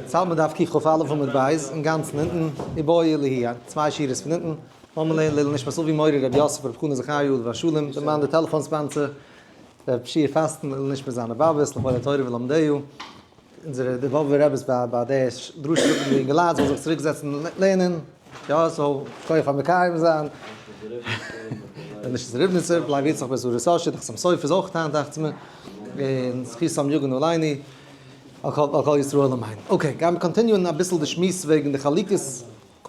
צאלמען דף קכ"א עמוד ב', אינגאנצן אונטן, איבעיא להו, צוויי שורות פון אונטן, לאמיר לערנען לעילוי נשמת אבי מורי רבי יוסף רבי חנא זכריה עליו השלום, דערמאן די טעלעפאן sponsor, רבי שיע פאסטן, לעילוי נשמת זיינע באבעס, לכבוד התורה ולומדיה, אונזערע די באבובער רביס ביי ביי די דרשה זאגט מען די אינגעלייט זאלן זיך צוריק זעצן לערנען, יא so כח פאר מקיים זיין, נישט ריבניצער, בלייב יצחק בן שרה סאשע, די חתם סופר איז אויך היינט דאכט זיך מיר, און זכותם יגן עלינו. על כל ישראל אמן. okay, גיימיר continue ען אביסל די שמועס וועגן די חלוקת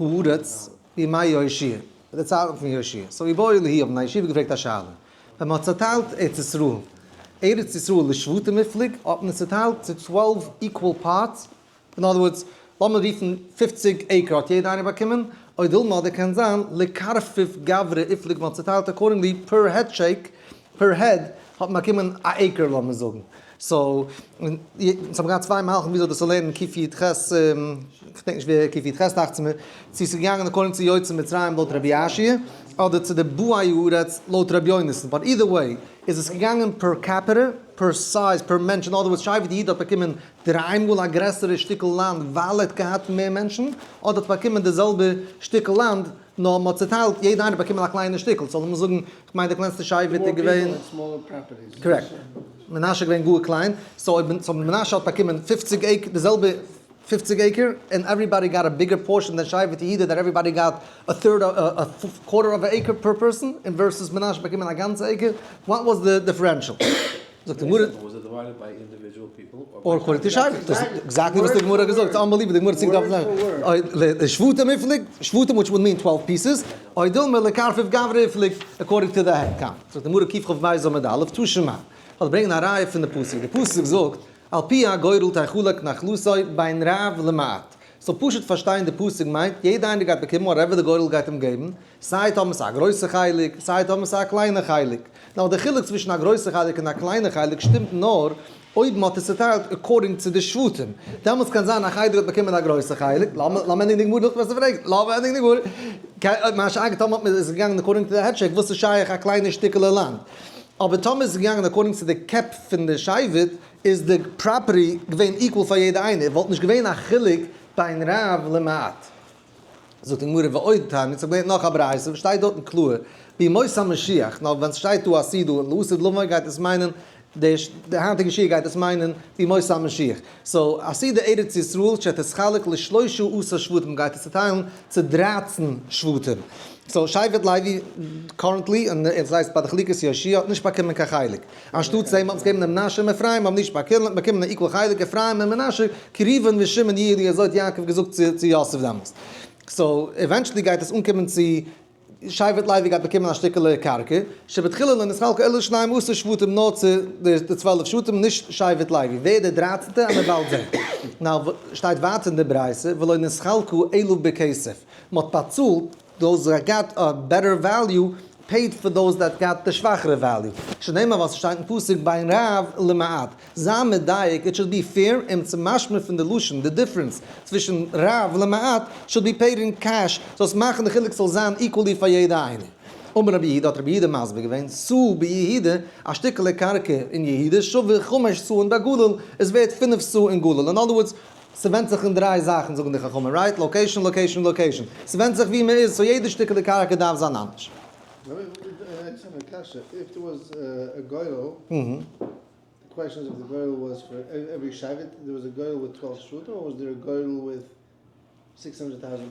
הארץ בימי יהושע, ביי די צייטן פון יהושע. so איבעיא להו האבן א ישיבה געפרעגט א שאלה, ווען מ'האט צעטיילט ארץ ישראל, ארץ ישראל לשבטים מיפלג, האט מען עס צעטיילט צו 12 equal parts, in other words, לאמיר רופן 50 acre האט יעדער איינער באקומען, או דילמא אדער קען זיין לקרפיף גברי איפלוג מ'האט צעטיילט accordingly per head shake, per head האט מען באקומען א acre לאמיר זאגן. so, אונז האבן געהאט צוויי מהלכים וויאזוי דאס צו לערנען קי"ח, כ'דענק נישט ווער קי"ח דאכט זיך מיר, צו ס'איז געגאנגען according צו יוצאי מצרים לויט רבי יאשיה, אדער צו די באי הארץ לויט רבי יונתן, but either way איז עס געגאנגען per capita, per size, per מענטש, in other words שבט יהודה האט באקומען דריי מאל א גרעסערע שטיקל לאנד ווייל ער האט געהאט מער מענטשן, אדער האט באקומען די זעלבע שטיקל לאנד נאר מ'האט צוטיילט יעדע איינער האט באקומען א קליינע שטיקל, so לאמיר זאגן, כ'מיין די קלענסטע שבט איז געווען. correct. מנשה איז געווען גאר קליין, so אויב מנשה האט באקומען 50 acre, די זעלבע 50 acre, און everybody got a bigger portion than שבט יהודה that everybody got a third a quarter of acre per person, און versus מנשה האט באקומען א גאנצע acre, what was the differential? זאגט די גמרא. or according to שבט, דאס איז exactly וואס די גמרא האט געזאגט, ס'איז unbelievable, די גמרא ציגט אויף לשבטים מיפלג, שבטים which would mean 12 pieces, או דילמא לקרפיף גברי איפלוג, according to the head count. זאגט די גמרא קכ"ב עמוד א', תא שמע, כ'וועל ברענגען א ראיה פון די פסוק, די פסוק זאגט, על פי הגורל תחלק נחלתו בין רב למעט, so פשוט פארשטיין די פסוק מיינט, יעדע איינער גייט באקומען whatever די גורל גייט אים געבן, סיי טאמער ס'איז א גרויסע חלק, סיי טאמער ס'איז א קליינע חלק. נאר די חילוק צווישן א גרויסע חלק און א קליינע חלק שטימט נאר אויב מ'האט עס צוטיילט according צו די שבטים. דעמאלטס קען זיין א חדר האט באקומען א גרויסע חלק, לאמיר ענדיגן די גמרא נאכדעם וועסטו פרעגן, לאמיר ענדיגן די גמרא. מה שאין כן טאמער האט מען איז געגאנגען according to the head shake, וואס איז שייך א קליינע שטיקעלע לאנד. אבער טאמער איז עס געגאנגען according צו די קעפ פון די שבט, איז די property געווען equal פאר יעדע איינער, וואלט נישט געווען א חילוק בין רב למעט. זאגט די גמרא ועוד תניא, ס'האט געלערנט נאך א ברייתא וואס שטייט דארטן קלאר, בימות המשיח, נאר ווען ס'שטייט דא עתידה לעתיד לבוא גייט עס מיינען, די היינטיגע שיעור גייט עס מיינען בימות המשיח, so עתידה ארץ ישראל שתתחלק לשלושה עשר שבטים גייט עס צוטיילן צו 13 שבטים, so שבט לוי currently, און עס הייסט ביי די חלוקת יהושע האט נישט באקומען קיין חלק. אנשטאט זיי האבן געגעבן דעם מנשה און אפרים האבן נישט באקומען א equal חלק, אפרים און מנשה, כי ראובן ושמעון יהיו לי, אזוי האט יעקב געזאגט צו יוסף דעמאלסט. so eventually גייט עס אנקומען צו שבט לוי גייט באקומען א שטיקעלע קרקע, שבתחילה לא נתחלקו אלא לשנים עשר שבטים נאר צו די 12 שבטים נישט שבט לוי, ווער דער דרייצענטע אז מען באלד זען. now שטייט ווייטער אין די ברייתא ולא נתחלקו אלא בכסף, מען האט באצאלט those that got a better value paid for those that got די שוואכערע value. שנאמר ווייל ס'שטייט אין פסוק בין רב למעט. זיי מדייק, it should be fair און צו משמע פון די לשון, די difference צווישן רב למעט should be paid in cash, זאלסט מאכן די חילוק ס'זאל זיין equally פאר יעדע איינער. אמר רבי יהודה, האט רבי יהודה מסביר געווען, סאה ביהודה, א שטיקעלע קרקע אין יהודה, שווה חמש סאין בגליל, איז ווערט פינף סאה אין גליל. אין other words, ס'ווענדט זיך אין דריי זאכן זאגן די חכמים, right? location, location, location. ס'ווענדט זיך ווי מ'איז, so יעדע שטיקעלע קרקע דארף זיין אנדערש.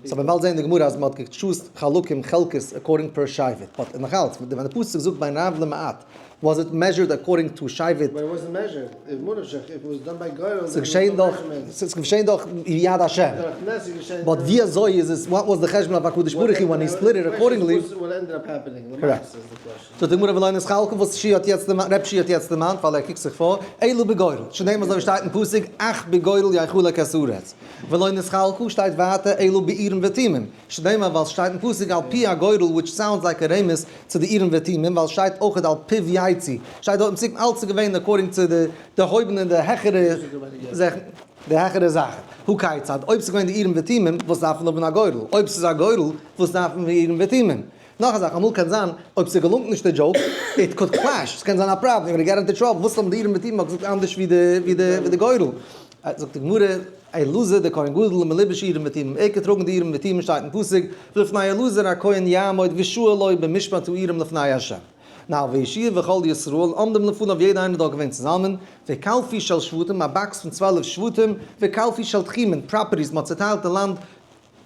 so מ'וועט באלד זען אין די גמרא אז מ'האט גע choose ט חלקים חלקות according per שבט, but נאכאלץ ווען די פסוק זאגט בין רב למעט was it measured according to שבט? ס'געשען דאך, ס'געשען דאך יד השם. but ווי אזוי איז עס, what was די חשבון אויף הקדוש ברוך הוא when he split it accordingly? זאגט די גמרא ולא נתחלקו וואס שי האט יעצט דערמאנט, רב שי האט יעצט דערמאנט ווייל ער קוקט זיך פאר, אלא בגורל, שנאמר אזוי ווי שטייט אין פסוק אך בגורל יחלק את הארץ, ולא נתחלקו שטייט ווייטער אלא באורים ותומים, שנאמר ווייל ס'שטייט אין פסוק על פי הגורל which sounds like a רמז צו די אורים ותומים ווייל ס'שטייט אויכעט על פיו יצאו, שטייט דארט אין פסוק אלץ איז געווען according צו די דערהויבענע און די העכערע זאכן, די העכערע זאכן, הא כיצד, אויב ס'איז געווען די אורים ותומים וואס דארף מען האבן א גורל, אויב ס'איז א גורל וואס דארף מען אורים ותומים? נאך א זאך, אמאל קען זיין אויב ס'געלונגט נישט די joke, it could clash, ס'קען זיין א פראבלעם, you're gonna get into trouble, וואס האבן די אורים ותומים געזאגט אנדערש ווי די גורל? זאגט די גמרא, אלעזר דער כהן גדול מלובש אורים ותומים, ער האט געטראגן די אורים ותומים שטייט אין פסוק, ולפני אלעזר הכהן יעמוד ושאל לו במשפט האורים לפני ה'. Now ויהושע וכל ישראל עומדים לפניו יעדער איינער איז דארט געווען צוזאמען, וקלפי של שבטים א box פון 12 שבטים, וקלפי של תחומין properties מען האט צוטיילט די לאנד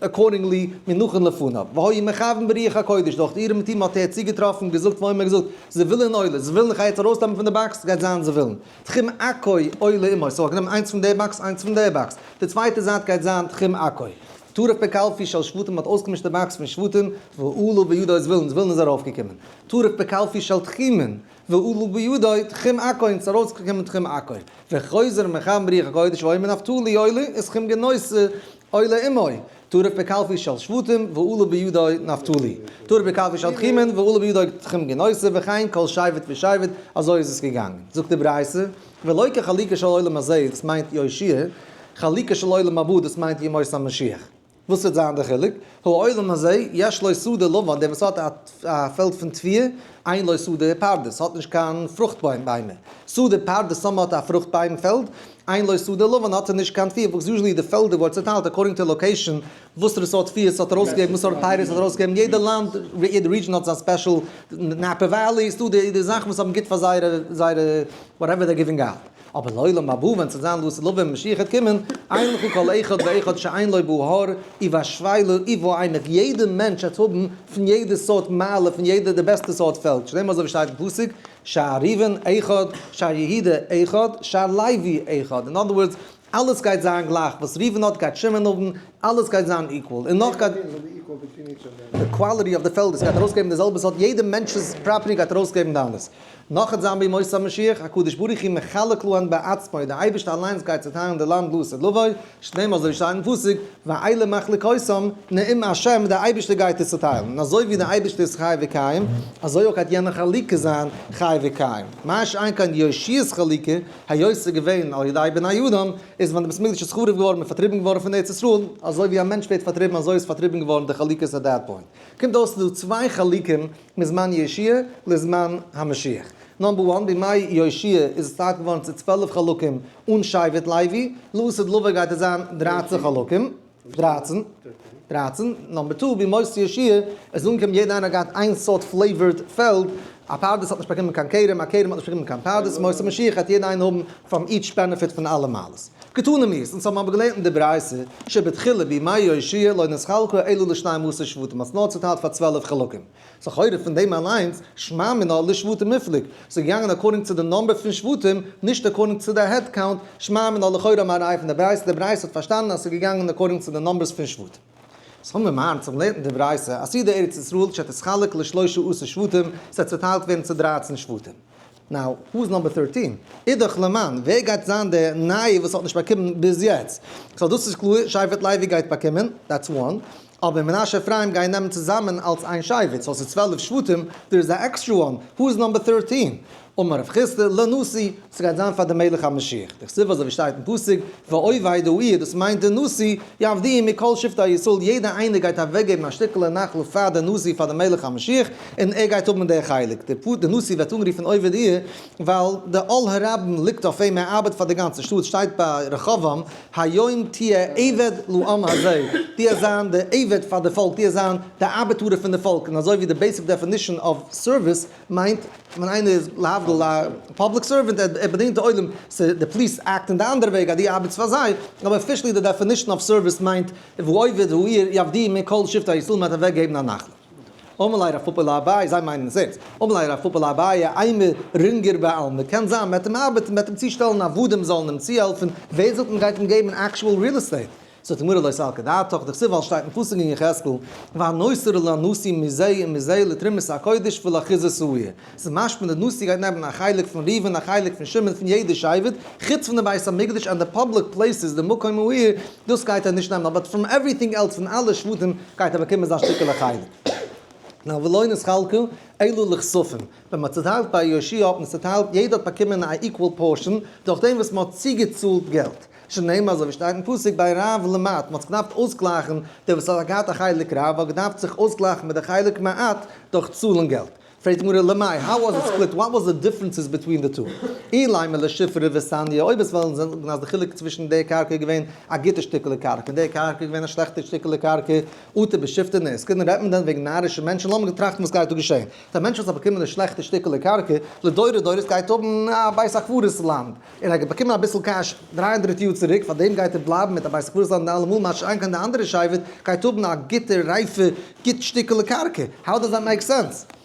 accordingly מונחין לפניו, והיה מכוון ברוח הקודש, דורך די אורים ותומים האט ער צוגעטראפן, געזאגט ואומר געזאגט, זבולון עולה, זבולון איך גיי יעצט ארויסנעמען פון די box, גייט זיין זבולון. תחום עכו עולה עמו, so האט גענומען איינס פון די box, איינס פון די box, די צווייטע זייט גייט זיין תחום עכו. טרף בקלפי של שבטים האט אויסגעמישט די box פון שבטים, ועלה בידו זבולון, זבולון איז ארויפגעקומען. טרף בקלפי של תחומין, ועלה בידו תחום עכו, און ס'איז ארויסגעקומען תחום עכו. וחוזר מכוון ברוח הקודש ואומר נפתלי עולה, ותחום גינוסר עולה עמו, טרף בקלפי של שבטים, ועלה בידו נפתלי. טרף בקלפי של תחומין, ועלה בידו תחום גינוסר, וכן כל שבט ושבט, אזוי איז עס געגאנגען. זאגט די ברייתא, ולא כחלוקה של עולם הזה, דאס מיינט יהושע, חלוקה של עולם הבא, דאס מיינט ימות המשיח. וואס וועט זיין די חילוק? העולם הזה, יש לו שדה לבן, דער וואס האט א פעלד פון תבואה, אין לו שדה פרדס, האט נישט קיין פרוכט ביימער. שדה פרדס, סאמע האט א פרוכט ביים פעלד, אין לו שדה לבן האט ער נישט קיין תבואה, וואס usually די פעלדער ווארט צוטיילט according to location, וואסערע סארט תבואה ס'האט ארויסגעגעבן, וואס סארט פירות ס'האט ארויסגעגעבן, יעדע לאנד, יעדע region האט זיין special, Napa Valley, ס'דא די זאכן וואס האבן גוט פאר זייערע זייערע whatever they're giving out. אבער לעולם הבא ווען ס'וועט זיין לעתיד לבא ווען משיח וועט קומען, אין לך כל אחד ואחד שאין לו בהר ובשפלה ובעמק, יעדע מענטש וועט האבן פון יעדע סארט מעלה, פון יעדע די בעסטע סארט פעלד, שנאמר אזוי ווי שטייט אין פסוק, שער ראובן אחד, שער יהודה אחד, שער לוי אחד, אין other words, אלעס גייט זיין גלייך, וואס ראובן האט גייט שמעון האבן, אלעס גייט זיין equal, און נאך גייט. די quality of די פעלד, עס גייט ארויסגעבן די זעלבע סארט, יעדע מענטש'ס property גייט ארויסגעבן די אלעס. נאך וועט זיין בימות המשיח, הקדוש ברוך הוא מחלק להן בעצמו, דער אייבערשטער אליינס גייט צעטיילן די לאנד לעתיד לבוא, שנאמר אזוי ווי שטייט אין פסוק, ואלה מחלקותם, נאום השם, דער אייבערשטער גייט עס צעטיילן, און אזוי ווי דער אייבערשטער איז חי וקיים, אזוי אויך גייט יענע חלוקה זיין חי וקיים. מה שאין כן יהושע'ס חלוקה, היות ס'איז געווען על ידי בני אדם, איז ווען די בית המקדש איז חרוב געווארן און פארטריבן געווארן פון ארץ ישראל, אזוי ווי א מענטש ווערט פארטריבן אזוי איז פארטריבן געווארן די חלוקות at that point. קומט אויס ס'איז דא צוויי חלקים מזמן יהושע לזמן המשיח. Number one, בימי יהושע איז עס צעטיילט געווארן צו 12 חלקים אן שבט לוי, לעתיד לבוא גייט עס זיין 13 חלקים, 13, 13. Number two, בימות יהושע איז אנגעקומען יעדער איינער האט געהאט איין סארט flavored פעלד, א פרדס האט נישט באקומען קיין כרם, א כרם האט נישט באקומען קיין פרדס, ימות המשיח גייט יעדער איינער האבן from each benefit פון אלע מעלות. קתני מיהת, אונז האבן אבער געלערנט אין די ברייתא, שבתחילה בימי יהושע לא נתחלקו אלא לשנים עשר שבטים, מ'האט עס נאר צוטיילט פאר 12 חלקים. ס'איז לכאורה פון דעם אליינס, שמע מינה לשבטים מיפלג, ס'איז געגאנגען according צו די number פון שבטים, נישט according צו די head count, שמע מינה לכאורה מה ראי' פון די ברייתא, די ברייתא האט פארשטאנען אז ס'איז געגאנגען according צו די numbers פון שבטים. ס'האבן מיר מיינט צום לערנען די ברייתא, עתידה ארץ ישראל שתתחלק לשלושה עשר שבטים, ס'וועט צוטיילט ווערן צו 13 שבטים. Now, who is number 13? אידך למאן, ווער גייט זיין דער נייער וואס האט נישט באקומען ביז יעצט? So דאס איז קלאר, שבט לוי גייט באקומען, that's one. אבער מנשה אפרים גייען נעמען צוזאמען אלס איין שבט, so ס'איז 12 שבטים, there is a extra one, who is number 13? אמר רב חסדא, לנשיא, ס'גייט זיין פאר די מלך המשיח. דכתיב אזוי ווי שטייט אין פסוק, ועובד העיר, דאס מיינט די נשיא, יפדיון מכל שבטי ישראל, יעדער איינער גייט אוועקגעבן א שטיקעלע נחלה פאר די נשיא, פאר די מלך המשיח, און ער גייט האבן די חלק. די נשיא ווערט אנגערופן עובד העיר, ווייל די עול הרבים ליגט אויף אים, ער ארבעט פאר די גאנצע שטאט, שטייט ביי רחבעם, היום תהיה עבד לעם הזה, דו וועסט זיין די עבד פאר די פאלק, דו וועסט זיין די ארבעטארער פון די פאלק, און אזוי ווי די basic definition of service מיינט ווען איינער איז להבדיל א public servant, ער באדינט די עולם, ס'איז די police act אין די אנדערע וועג אז דו ארבעטסט פאר זיי, אבער officially די definition of service מיינט ועובד העיר יפדיון מכל שבטי ישראל מ'האט אוועק געגעבן א נחלה. אמר ליה רב פפא לאביי, זיי מיינען עס ערנסט. אמר ליה רב פפא לאביי, אימא רינגער בעלמא, קען זיין מ'וועט אים ארבעטן, מ'וועט אים צושטעלן עבדים זאלן אים צוהעלפן, ווער זאגט מ'גייט אים געבן actual real estate? זאגט די גמרא לא סלקא דעתך, דכתיב ווייל שטייט אין פסוק אין יחזקאל, והנותר לנשיא מזה ומזה לתרומת הקודש ולאחוזת העיר. ס'איז משמע די נשיא גייט נעמען א חלק פון ראובן א חלק פון שמעון פון יעדע שבט, חוץ פון די בית המקדש and די public places די מקום העיר, דאס גייט ער נישט נעמען, אבער from everything else פון אלע שבטים גייט ער באקומען זיין שטיקעלע חלק. Now ולא נתחלקו אלא לכספים, ווען מ'האט צוטיילט ביי יהושע האט מען צוטיילט יעדער האט באקומען א equal portion דורך דעם וואס מ'האט צוגעצאלט געלט. שנאמר אזוי ווי שטייט אין פסוק ביי רב למעט, מ'האט זיך געדארפט אויסגלייכן, דער וואס האט געהאט א חלק רב האט געדארפט זיך אויסגלייכן מיט די חלק מעט דורך צאלן געלט. פרעגט די גמרא למאי, how was it split, what was the differences between the two? אילימא לשופרא וסניא, אויב עס וועלן זאגן אז די חילוק צווישן די קרקע איז געווען א גוטע שטיקעלע קרקע און די קרקע איז געווען א שלעכטע שטיקעלע קרקע, אטו בשופטא ניזקא, רעדט מען דען וועגן נארישע מענטשן? לאמיר טראכטן וואס גייט דא געשען. דער מענטש וואס האט באקומען די שלעכטע שטיקעלע קרקע, לדורי דורות גייט האבן א בית הקברות לאנד, און ער האט באקומען אביסל קעש 300 יאר צוריק, פאר דעם גייט ער בלייבן מיט א בית הקברות לאנד אלעמאל, מה שאין כן די אנדערע שבט גייט האבן א גוטע רייפע גוט שטיקעלע קרקע. How does that make sense?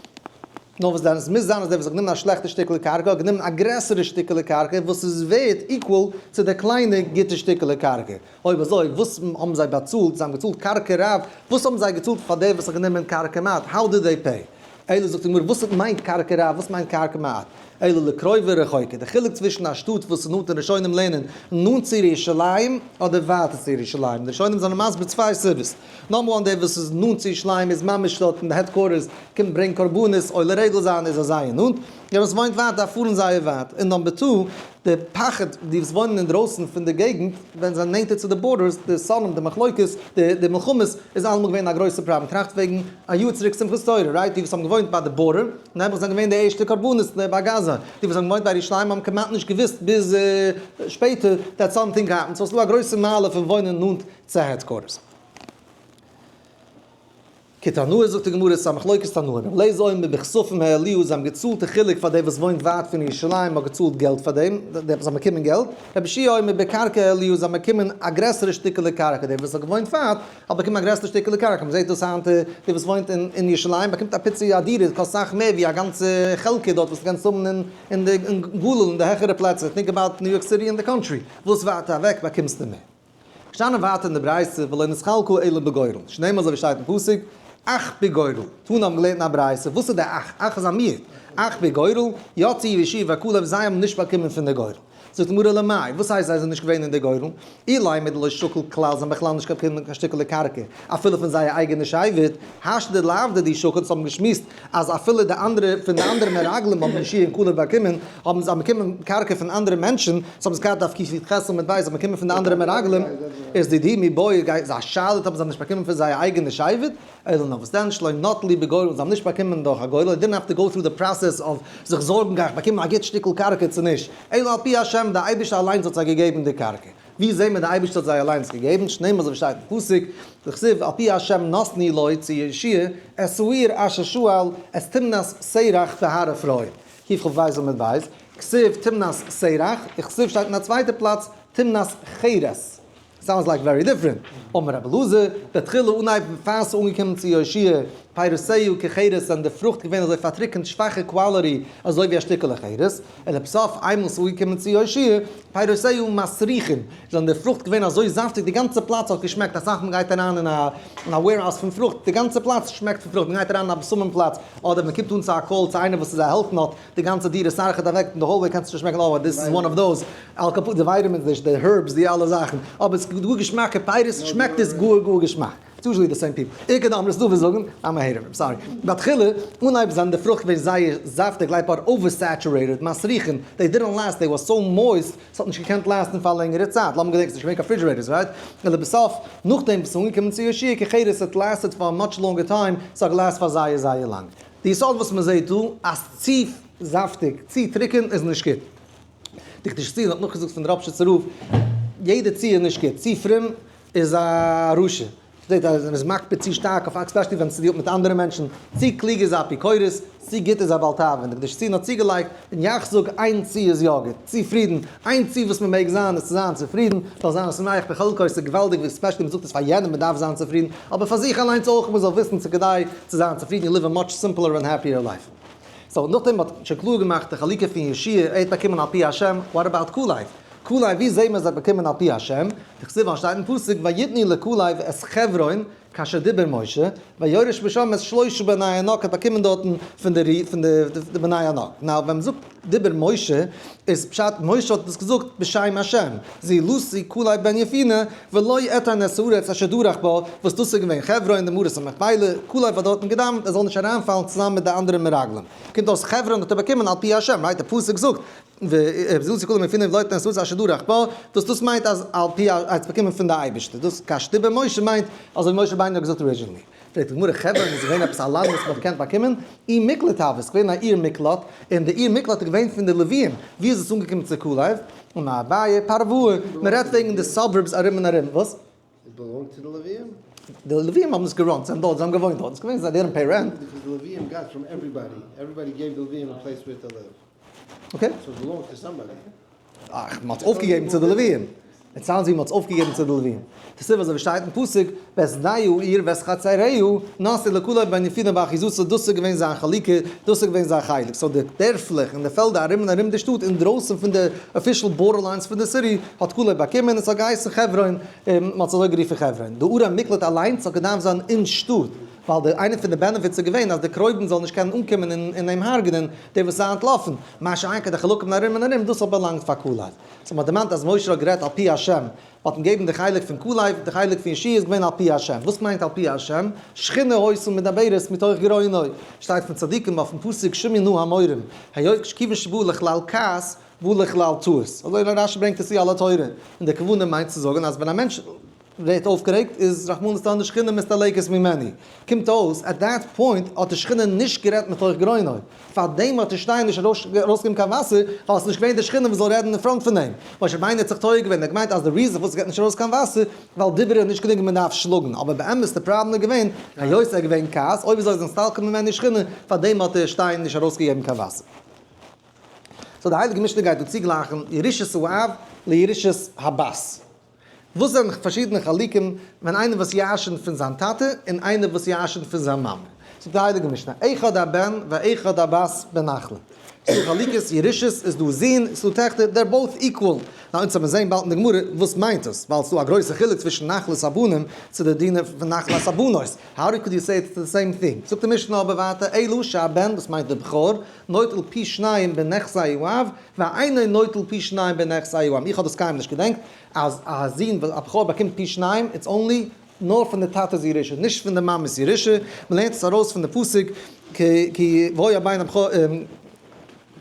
נאר וואס דען, עס מוז זיין אז דער וואס האט גענומען א שלעכטע שטיקעלע קרקע האט גענומען א גרעסערע שטיקעלע קרקע וואס איז ווערט equal צו די קליינע גוטע שטיקעלע קרקע. אויב אזוי וואס האבן זיי באצאלט? זיי האבן געצאלט קרקע רב? וואס האבן זיי געצאלט פאר דער וואס האט גענומען קרקע מעט? How did they pay? אלא זאגט די גמרא וואס מיינט קרקע רב? וואס מיינט קרקע מעט? אלא לקרובה רחוקה, די חילוק צווישן א שטאט וואס איז נאנט און ראשונים לערנען נאנט צו ירושלים אדער ווייטער צו ירושלים, די ראשונים זענען מסביר צוויי סיבות, number one דער וואס איז נאנט צו ירושלים איז ממש דארט אין די headquarters, קומט ברענגן קרבנות, עולה רגל זיין איז ער זייער נאנט, דער וואס וואוינט ווייט דארף פארן זייער ווייט, און number two, די פחד די וואס וואוינען אינדרויסן פון די געגנט ווען זיי זענען נענטער צו די borders, די שונאים, די מחלוקת, די מלחמות, איז אלעמאל געווען א גרויסע פראבלעם, טראכט וועגן א יאר צוריק שמחת תורה, right, די וואס האבן געוואוינט ביי די border, נעבעך זענען געווען די ערשטע קרבנות ביי גאזא, די וואס האבן געוואוינט ביי ירושלים האבן כמעט נישט געוואוסט ביז שפעטער that something happened, so ס'איז דא א גרויסע מעלה פון וואוינען נאנט צו headquarters. כתנאי זאגט די גמרא, ס'איז א מחלוקת תנאים, רבי אליעזר אומר בכספים העלוהו, זיי האבן געצאלט די חילוק פאר דער וואס וואוינט ווייט פון ירושלים האט געצאלט געלט פאר דעם, דער וואס האט באקומען געלט, רבי יהושע אומר בקרקע העלוהו, זיי האבן באקומען א גרעסערע שטיקעלע קרקע, דער וואס האט געוואוינט ווייט האט באקומען א גרעסערע שטיקעלע קרקע, מען זעט דאס היינט, דער וואס וואוינט אין ירושלים באקומט א פיצי א דירה, קאסט סאך מער ווי א גאנצע חלקה דארט וואס דו קענסט האבן אין די גליל אין די העכערע פלעצער, think about ניו יארק סיטי אין די country, וואס ווייטער אוועק באקומסטו מער. געשטאנען ווייטער אין די ברייתא ולא נתחלקו אלא בגורל, שנאמר אזוי ווי שטייט אין פסוק, אך בגורל, תנא האבן געלערנט אין א ברייתא, וואס איז די אך? אך איז א מיעוט, אך בגורל, יצאו יהושע וכלב זיי האבן נישט באקומען פון די גורל. זאגט די גמרא למאי, וואס הייסט זיי זענען נישט געווען אין די גורל? אילימא דלא שקול כלל זיי האבן בכלל נישט באקומען קיין שטיקעלע קרקע, אפילו פון זייער אייגענע שבט, השתא דלאו דידהו שקול, אונז האבן געשמועסט אז אפילו די אנדערע פון די אנדערע מרגלים האבן יהושע און כלב באקומען, האבן זיי באקומען קרקע פון אנדערע מענטשן, סאו האבן זיי געהאט דף קי"ח עמוד ב', זיי האבן באקומען פון די אנדערע מרגלים, איז די די מיבעיא גייט זיי א שאלה האבן זיי נישט באקומען פון זייער אייגענע שבט, אלא נאר וואס דען שלא נטלו בגורל זיי האבן נישט באקומען דורך א גורל, they didn't have to go through the process of זיך זארגן גיי איך באקומען א גוט שטיקל קרקע צו נישט, אלא על פי השם די אייבערשטער אליינס האט זיי געגעבן די קרקע. ווי זעהן מיר די אייבערשטער האט זיי אליינס געגעבן, שנאמר אזוי ווי שטייט אין פסוק, דכתיב על פי השם נתנו לו צו יהושע את העיר אשר שאל את תמנת סרח בהר אפרים, קכ"ב עמוד ב', כתיב תמנת סרח, וכתיב שטייט אין א צווייטע פלאץ תמנת חרס, sounds like very different, אמר רבי אלעזר, בתחילה אנהייב פאר ס'איז אנגעקומען צו יהושע, פירותיה כחרס זענען די פרוכט געווען אזוי פארטריקענט שוואכע quality אזוי ווי א שטיקעלע חרס, ולבסוף איינמאל ס'איז אנגעקומען צו יהושע, פירותיה מסריחין, זענען די פרוכט געווען אזוי זאפטיג די גאנצע פלאץ האט געשמעקט, אסאך מאל גייט אריין אין א אין א warehouse פון פרוכט די גאנצע פלאץ שמעקט פון פרוכט, מען גייט אריין אין א בשמים פלאץ אדער מען קומט אן צו א call צו איינער וואס איז א health nut די גאנצע דירה סארכעט אוועק אין די hallway קענסטו שוין שמעקן oh this is one of those על כל פנים די vitamins די די herbs די אלע זאכן אבער עס איז גאר געשמאקע פירות שמעקט עס גאר גאר געשמאק. It's usually the same people. איכא דאמרי ס'דא וואס זאגן, I'm a hater, I'm sorry. בתחילה, אנהייב זענען די פרוכט געווען זייער זאפטיג like באט oversaturated, מסריחין, they didn't last, they were so moist, ס'האט נישט געקענט last ן פאר א לענגערע צייט, לאמיר געדענקען ס'נישט געווען קיין refrigerators, right? ולבסוף, נאכדעם וואס ס'איז אנגעקומען צו יהושע כחרס it lasted for a much longer time, ס'האט גע last פאר זייער זייער לאנג. די יסוד וואס מ'זעט דא, אז צו זאפטיג, צו טרוקען איז נישט גוט. די קדושת ציון האט נאכגעזאגט פון די ראפשיצער רב, יעדע צו איז נישט גוט, צו פרום איז א רשע, שטייט אז מען איז מקפיד צו שטארק אויף especially ווען ס'דיעלט מיט אנדערע מענטשן, צו קלוג איז א אפיקורס, צו גוט איז א בעל תאווה, און די קדושת ציון האט צוגעלייגט, און יאך זאג איין צו איז יא גוט, צופרידן, איין צו וואס מען מעג זיין איז צו זיין צופרידן, זאל זיין שמח בחלקו, ס'איז געוואלדיג especially מען זאגט עס פאר יענעם מען דארף זיין צופרידן, אבער פאר זיך אליינס אויך מען זאל וויסן ס'איז כדאי צו זיין צופרידן, you live a much simpler and happier life. So נאכדעם האט שוין קלאר געמאכט די חלוקה פון יהושע, ער האט באקומען על פי השם, what about כלב? כלב ווי זעהן מיר אז ער האט באקומען על פי השם? דכתיב ווייל שטייט אין פסוק ויתנו לכלב את חברון כאשר דיבר משה, ויורש משם את שלשה בני ענק האט באקומען דארטן פון די פון די בני ענק. Now ווען מ'זאגט דיבר משה איז פשט משה האט עס געזאגט בשם השם, זולתי כלב בן יפונה ולא אתן את הארץ אשר דרך בה, וואס דאס איז געווען חברון די מערת המכפלה, כלב האט דארטן געדאווענט ער זאל נישט אריינפאלן צוזאמען מיט די אנדערע מרגלים. קומט אויס חברון האט ער באקומען על פי השם, right? די פסוק זאגט וזולתי כלב בן יפונה ולא אתן את הארץ אשר דרך בה, דאס דאס מיינט אז על פי ער האט עס באקומען פון די אייבערשטער, דאס כאשר דיבר משה מיינט אזוי ווי משה רבינו האט געזאגט originally. פרעגט די גמרא, חברון איז געווען עפעס א לאנד וואס מען האט געקענט באקומען? עיר מקלט הוה, ס'איז געווען א עיר מקלט, און די עיר מקלט איז געווען פון די לוויים, ווי איז עס אנגעקומען צו כלב? אמר אביי, פרואי, מען רעדט וועגן די suburbs ארום און ארום, וואס? It belonged to the לוויים? די לוויים האבן עס גע run ט, זיי האבן דארט, זיי האבן געוואוינט דארט, ס'איז געווען זיי didn't pay rent. Because the לוויים got from everybody, everybody gave the לוויים a place where to live. Okay. So it belonged to somebody. אך, מען האט עס אויפגעגעבן צו די לוויים. It sounds ווי מען האט עס אויפגעגעבן צו די לוויים. די סיבה אזוי ווי שטייט אין פסוק, ואת שדה העיר ואת חצריה נתנו לכלב בן יפונה באחוזתו, דאס איז געווען זיין חלוקה, דאס איז געווען זיין חלק. So די דערפלעך און די פעלדער ארום און ארום די שטאט אינדרויסן פון די official border lines פון די city האט כלב באקומען, עס האט געהייסן חברון, מען האט עס אזוי גערופן חברון. די ערי מקלט אליינס האט געדארפט זיין אין שטאט, ווייל די איינע פון די benefits איז געווען אז די קרובים זאלן נישט קענען אנקומען און אים הרג'נען, די וואס איז אנטלאפן, מה שאין כן די חלקים ארום און ארום, דאס האט באלאנגט פאר כלב. So מ'האט דערמאנט אז משה האט גערעדט על פי השם, מ'האט אים געגעבן די חלק פון כלב, די חלק פון יהושע איז געווען על פי השם. וואס מיינט על פי השם? שכינה היתה מדברת מתוך גרונו. שטייט פון צדיקים אויפן פסוק שמעו נא המורים, היות כיוון שבא לכלל כעס, בא לכלל טעות. אזוי רשי ברענגט עס צו על התורה. און די כוונה מיינט צו זאגן אז ווען א מענטש ווערט אויפגערעגט איז רחמנא ליצלן די שכינה מסתלקת ממנו. קומט אויס at that point האט די שכינה נישט גערעדט מתוך גרונו. פארדעם האט די שטיין נישט ארויסגעגעבן קיין וואסער, ווייל עס איז נישט געווען די שכינה וואס זאל רעדן אין front פון אים. משה רבינו האט זיך טועה געווען, ער האט געמיינט אז די reason פארוואס עס געט נישט ארויס קיין וואסער, ווייל דיבור איז נישט גענוג און מען דארף שלאגן. אבער באמת די פראבלעם איז געווען, היות ער איז געווען כעס, אויב אזוי איז נסתלקה ממנו שכינה, פארדעם האט די שטיין נישט ארויסגעגעבן קיין וואסער. So די הייליגע משנה גייט דא צוגלייכן ירושת האב לירושת הבת. וואס זענען פארשידענע חלקים ווען איינער וואס ירש'נט פון זיין טאטע און איינער וואס ירש'נט פון זיין מאמע? זאגט די הייליגע משנה, אחד הבן ואחד הבת בנחלה. ס'דא חלוקות ירושות, איז דא זין, ס'דא טעכטער, they're both equal. נאר אונז האבן זעהן באלד אין די גמרא וואס מיינט עס, ווייל ס'דא א גרויסע חילוק צווישן נחלת הבנים צו די דינים פון נחלת הבנות. How could you say it's the same thing? זאגט די משנה אבער ווייטער, אלא שהבן, דאס מיינט די בכור, נוטל פי שניים בנכסי האב, ואינו נוטל פי שניים בנכסי האם. איך האב דאס קיינמאל נישט געדענקט אז א זון וואס א בכור באקומט פי שניים, it's only נאר פון די טאטע'ס ירושה, נישט פון די מאמע'ס ירושה. מען לערנט עס ארויס פון די פסוק כי והיה הבן הבכור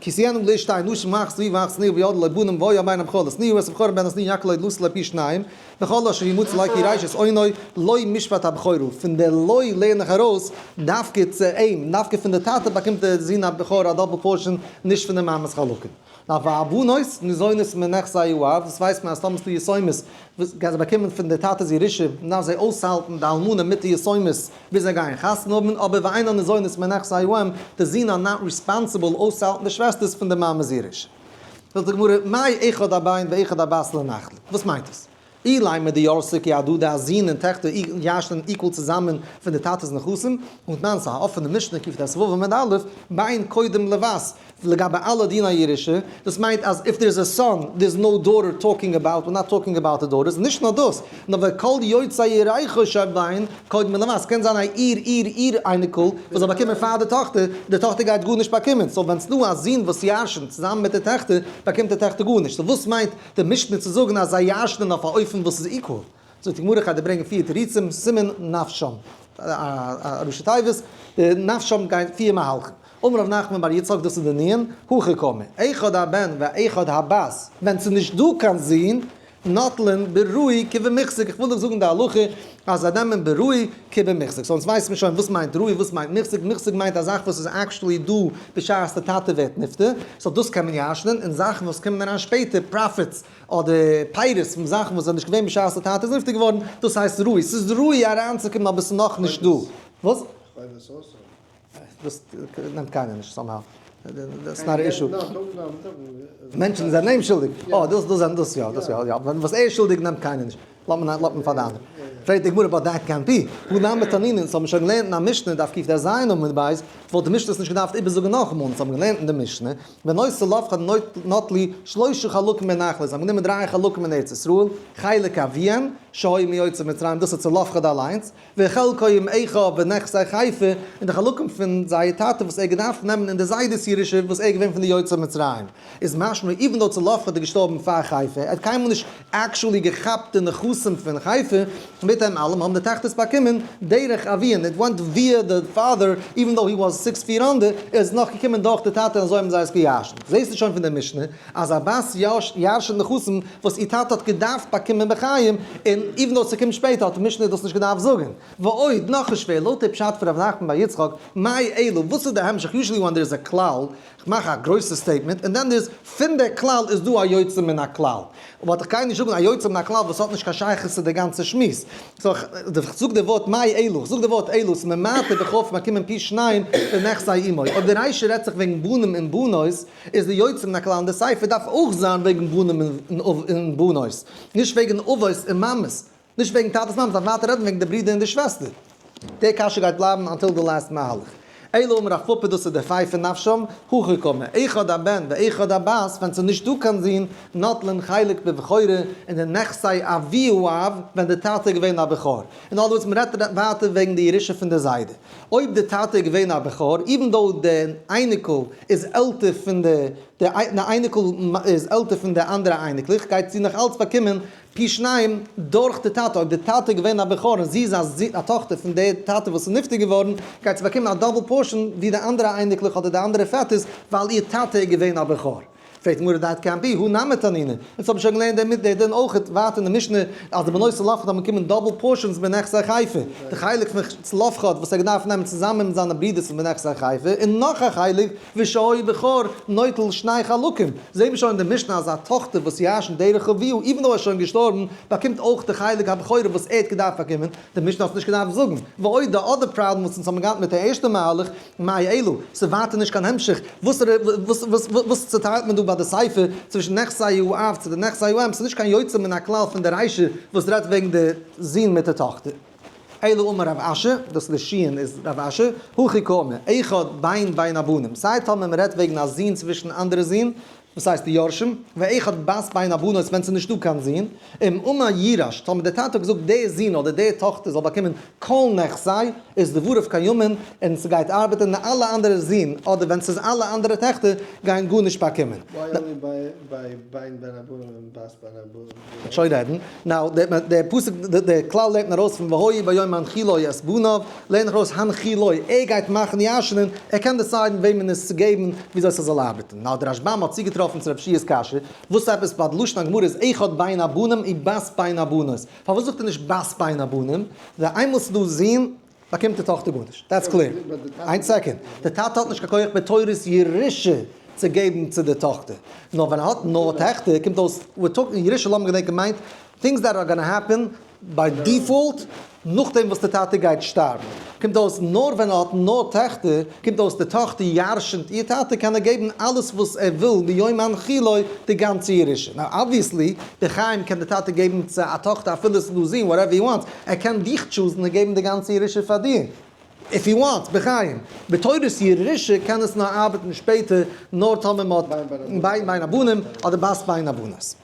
כי תהיינה לאיש שתי נשים האחת לאביו והאחת לאמו וילדה לו בנים והיה הבן הבכור לשנואה את הבכור בן השנואה יקהל לו לתת לו פי שניים וכל אשר ימצא לו כי ראשית אונו לו משפט הבכור הוא. פון די לו לערן איך ארויס דווקא צו אים, דווקא פון די טאטע באקומט די זון הבכור א double portion, נישט פון די מאמע'ס חלקים. נאר והבנות ניזונות מנכסי האב, דאס ווייסט מען אז טאמער ס'דא יתומות וואס גייען זיי באקומען פון די טאטע'ס ירושה, דארף זיי אויסהאלטן די אלמנה מיט די יתומות ביז זיי גייען חתונה האבן, אבער ואינן ניזונות מנכסי האם, די זין are not responsible אויסצוהאלטן די שוועסטערס פון די מאמע'ס ירושה. זאגט די גמרא, מאי אחד הבן ואחד הבת לנחלה? וואס מיינט עס? אילימא דירתא כי הדדי אז זין און טעכטער ירש'נען equal צוזאמען פון די טאטע'ס נכסים, והתנן ס'איז א אפענע משנה קט"ו עמוד א', בן קודם לבת, לגבי אלע דיני ירושה, דאס מיינט אז if there is a son there is no daughter talking about, we're not talking about the daughters, נישט נאר דאס, נאר וכל יוצאי ירכו של בן קודם לבת, ס'קען זיין א איר איר איר אייניקל וואס זאל באקומען פאר די טאכטער, די טאכטער גייט גארנישט באקומען, so ווען ס'דא א זון וואס ירש'נט צוזאמען מיט די טעכטער, באקומט די טעכטער גארנישט, so וואס מיינט די משנה צו זאגן אז זיי ירש'נען אויף א אופן וואס איז equal? זאגט די גמרא כ'גיי דיר ברענגען פיר תירוצים, סימן נפשם, א ראשי תיבות, די נפשם גייט פיר מהלכים. אמר רב נחמן בר יצחק דאס איז די נו"ן, הכי קאמר, אחד הבן ואחד הבת, ווען ס'איז נישט דא קיין זון, נוטלין בראוי כבמוחזק, איך וויל דיך זאגן די הלכה אז זיי נעמען בראוי כבמוחזק, so אונז ווייסן מיר שוין וואס מיינט ראוי וואס מיינט מוחזק, מוחזק מיינט א זאך וואס איז actually דא בשעת די טאטע ווערט נפטר, so דאס קען מען ירש'נען, און זאכן וואס קומען אריין שפעטער, profits אדער פירות פון זאכן וואס זענען נישט געווען בשעת די טאטע איז נפטר געווארן, דאס הייסט ראוי, ס'איז ראוי אריינצוקומען אבער ס'איז נאכנישט דא. וואס? דאס נעמט קיינער נישט somehow. That's not issue. מענטשן זענען אים שולדיג. אה, דאס דאס זענען דאס יא, דאס יא, יא. וואס ער איז שולדיג נעמט קיינער נישט. לאזט מען לאזט מען פאר די אנדערע. פרעגט די גמרא but that can't be. הא נמי תנינא, אונז האבן שוין געלערנט אין א משנה דף קט"ז עמוד ב', וואלט די משנה עס נישט געדארפט איבערזאגן נאכאמאל. אונז האבן געלערנט אין די משנה, בנות צלפחד נטלו שלשה חלקים בנחלה, זיי האבן גענומען דריי חלקים אין ארץ ישראל, חלק אביהן, שהיו מיוצאי מצרים, דאס איז צלפחד אליינס, וחלקו עם אחיו בנכסי חפר, און די חלקים פון זייער טאטע וואס ער האט געדארפט נעמען אין די זיידעס ירושה וואס ער איז געווען פון די יוצאי מצרים, איז משמע even though צלפחד איז געשטארבן פאר חפר, ער האט קיינמאל נישט actually געכאפט די נכסים פון חפר, מיט דעם אלעם האבן די טעכטערס באקומען דרך אביהן, it went via the father, even though he was six feet under, איז נאך געקומען דורך די טאטע און אזוי האבן זיי עס געירשנט. זעסטו שוין פון די משנה אז א בת ירשנט נכסים וואס איר טאטע האט געדארפט באקומען בחיים, און even though ס'קומט שפעטער האט די משנה דאס נישט געדארפט זאגן. ועוד, נאך איז שווער, לויט די פשט פון ר' נחמן בר יצחק, מאי אלו, וואס איז די המשך, usually when there is א כלל, כ'מאך א גרויסע statement, און then there is, פון די כלל איז דא א יוצא מן הכלל. but איך גיי נישט זאגן א יוצא מן הכלל וואס האט נישט קיין שייכות צו די גאנצע שמועס. so איך זאג די ווארט מאי אלו, איך זאג די ווארט אלו, ס'איז ממעט בכור פון באקומען פי שניים בנכסי אמו. אויב די רישא רעדט זיך וועגן בנים און בנות, איז די יוצא מן הכלל אין די סיפא דארף אויך זיין וועגן בנים און בנות, נישט וועגן אבות און מאמעס. נישט וועגן טאטעס מאמעס, דארף ווייטער רעדן וועגן די ברידער און די שוועסטער. די קשיא גייט בלייבן until the last מהלך. אלא אמר רב פפא דאס איז די פייפער נפשם, הכי קאמר, אחד הבן ואחד הבת, ווען ס'איז נישט דא קיין זון, נוטלין חלק בבכורה אין די נכסי אבי האב, ווען די טאטע איז געווען א בכור. אין other words, מ'רעדט ווייטער וועגן די ירושה פון די זיידע. אויב די טאטע איז געווען א בכור, even though די אייניקל איז עלטער פון די די אייניקל איז עלטער פון די אנדערע אייניקלעך, גייט זי נאך אלץ באקומען פי שניים דורך די טאטע, אויב די טאטע איז געווען א בכור און זי איז א טאכטער פון די טאטע וואס איז נפטר געווארן, גייט זי באקומען א double portion ווי די אנדערע אייניקלעך אדער די אנדערע פעטערס, ווייל איר טאטע איז געווען א בכור. פרעגט די גמרא that can be, הא נמי תנינא, אונז האבן שוין געלערנט דעם די דין אויך ווייטער אין די משנה אז די בנות צלפחד האבן באקומען double portions בנכסי חפר, די חלק פון צלפחד וואס ער האט געדארפט נעמען צוזאמען מיט זיינע ברידערס פון בנכסי חפר, און נאך א חלק ושהיה בכור נוטל שני חלקים, זעהן מיר שוין אין די משנה אז א טאכטער וואס ירשנט דרך אביה even though ער איז שוין געשטארבן באקומט אויך די חלק הבכורה וואס ער האט געדארפט באקומען, די משנה האט נישט געדארפט זאגן. ועוד די other problem וואס אונז האבן געהאט מיט די ערשטע מהלך, מאי אלו, ס'איז ווייטער נישט קיין המשך, וואס וואס צוטיילט מען דא ביי די סיפא צווישן נכסי האב צו די נכסי האם, ס'איז נישט קיין יוצא מן הכלל פון די רישא וואס רעדט וועגן די זון מיט די טאכטער. אלא אמר רב אשי, דאס איז די שין איז רב אשי, הכי קאמר, אחד בן בין הבנים, סיי טאמער מען רעדט וועגן א זון צווישן אנדערע זון, וואס הייסט די יורשים, ואחד בת בין הבנות ווען ס'איז נישטא קיין זון, אם אמר יירש, טאמער דער טאטע האט געזאגט דער זון אדער דער טאכטער זאל באקומען כל נכסי, איז דבריו קיימין, און ס'גייט ארבעטען און אלע אנדערע זון, אדער ווען ס'איז אלע אנדערע טעכטער, גייען גארנישט באקומען. Why only by בן בין הבנים און בת בין הבנים? שוין רעדן. Now, דער פסוק, דער כלל לערנט מען ארויס פון והיה ביום הנחילו את בניו, לערן איך ארויס הנחילו, ער גייט מאכן ירש'נען, ער קען decide ן וועמען עס צו געבן, וויאזוי ס'זאל ארבעטן. Now, דער רשב"ם האט צוגעטראפן צו רב שיע'ס קשיא, וואס עפעס ביי די לשון הגמרא איז אחד בין הבנים ובת בין הבנות, פארוואס זאגט ער נישט בת בין הבנים? ווייל איינמאל ס'איז דא זון, באקומט די טאכטער גארנישט. That's clear. איין second. די טאטע האט נישט קיין כח בתורת ירושה צו געבן צו די טאכטער. נאר ווען ער האט נאר טעכטער קומט אויס, we're talking, ירושה לאמיר געדענקען מיינט things that are gonna happen by default נאכדעם וואס די טאטע גייט שטארבן. קומט אויס נאר ווען ער האט נאר טעכטער קומט אויס די טאכטער ירש'נט איר טאטע קען ער געבן אלעס וואס ער וויל מיום הנחילו די גאנצע ירושה. Now obviously בחיים קען די טאטע געבן צו א טאכטער אפילו עס איז דא זון whatever he wants, ער קען דיך choose ן און געבן די גאנצע ירושה פאר דיר, if he wants, בחיים. בתורת ירושה קען עס נאר ארבעטן שפעטער, נאר טאמער מען האט בן בין הבנים אדער בת בין הבנות.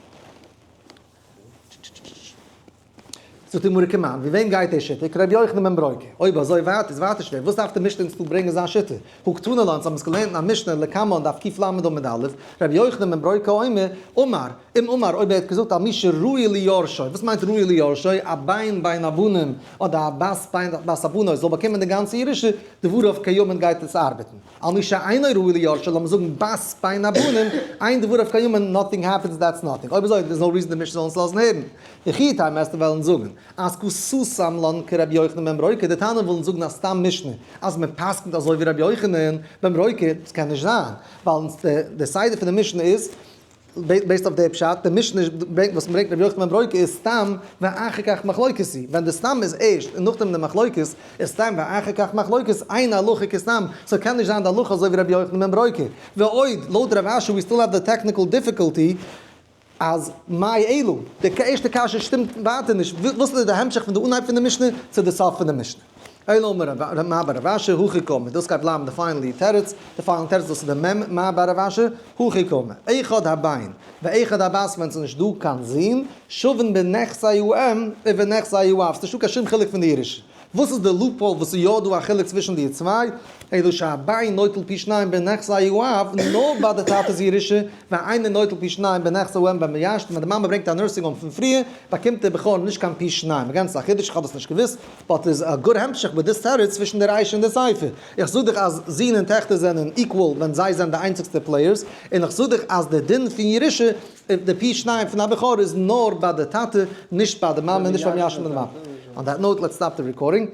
זאגט די גמרא כמאן, ווי וועם גייט די שיטה? כרבי יוחנן בן ברוקה. אויב אזוי ווייט איז ווייטער שווער, וואס דארף די משנה אונז דא ברענגען זיין שיטה? הא קתני לה, אונז האבן עס געלערנט אין א משנה לקמן דף קל עמוד א', רבי יוחנן בן ברוקה אומר, אמר, אם אמר, אויב ער האט געזאגט על מי שראוי ליורשו, וואס מיינט ראוי ליורשו? א בן בין הבנים אדער א בת בין בת הבנות זאל באקומען די גאנצע ירושה, דבריו קיימין גייט עס ארבעטן. על מי שאינו ראוי ליורשו, לאמיר זאגן בת בין הבנים, אין דבריו קיימין, nothing happens, that's nothing. אויב אזוי, there's no reason די משנה זאל אונז לאזן הערן. וכי תימא וועסטו וועלן זאגן אז קא סתם לן כרבי יוחנן בן ברוקה, די תנאים ווילן זאגן א סתם משנה אז מען פסק'נט אזוי ווי רבי יוחנן בן ברוקה, דאס קען נישט זיין, ווייל די סדר פון די משנה איז based אויף די פשט, די משנה ברענגט וואס מ'ברענגט רבי יוחנן בן ברוקה איז סתם ואחר כך מחלוקת היא, ווען די סתם איז ערשט און נאכדעם די מחלוקת איז סתם ואחר כך מחלוקת, אין הלכה כסתם, so קען נישט זיין די הלכה אזוי ווי רבי יוחנן בן ברוקה. ועוד, לויט רב אשי we still have the technical difficulty אז מאי אלו, די ערשטע קשיא שטימט ווייטער נישט, וואס איז די המשך פון די אנהייב פון די משנה צו די סוף פון די משנה? אלא אמר מר בר רב אשי הכי קאמר, דאס גייט בלייבן די finally תירוץ, די final תירוץ דאס איז די מ מר בר רב אשי, הכי קאמר, אחד הבן ואחד הבת ווען ס'איז נישט דא קיין זון, שווין בנכסי האם ובנכסי האב, ס'נישטא קיין שום חילוק פון די ירושה. וואס איז די loophole וואס איז יא דא א חילוק צווישן די צוויי? אלא שהבן נוטל פי שניים בנכסי האב, נאר ביי די טאטע'ס ירושה, ואינו נוטל פי שניים בנכסי האם במיישטן, ווען די מאמע ברענגט א nursing home פון פריער, באקומט דער בכור נישט קיין פי שניים. אגאנץ א חידוש, איך האב דאס נישט געוואוסט, but איז א גוט המשך מיט די תירוץ צווישן די רישא און די סיפא. איך זאג דיך אז זין און טעכטער זענען equal ווען זיי זענען די איינציגסטע players, און איך זאג דיך אז די דין פון ירושה, די פי שניים פון א בכור איז נאר ביי די טאטע, נישט ביי די מאמע, נישט ביים ירש'ן מיט די מאמע. On that note, let's stop the recording.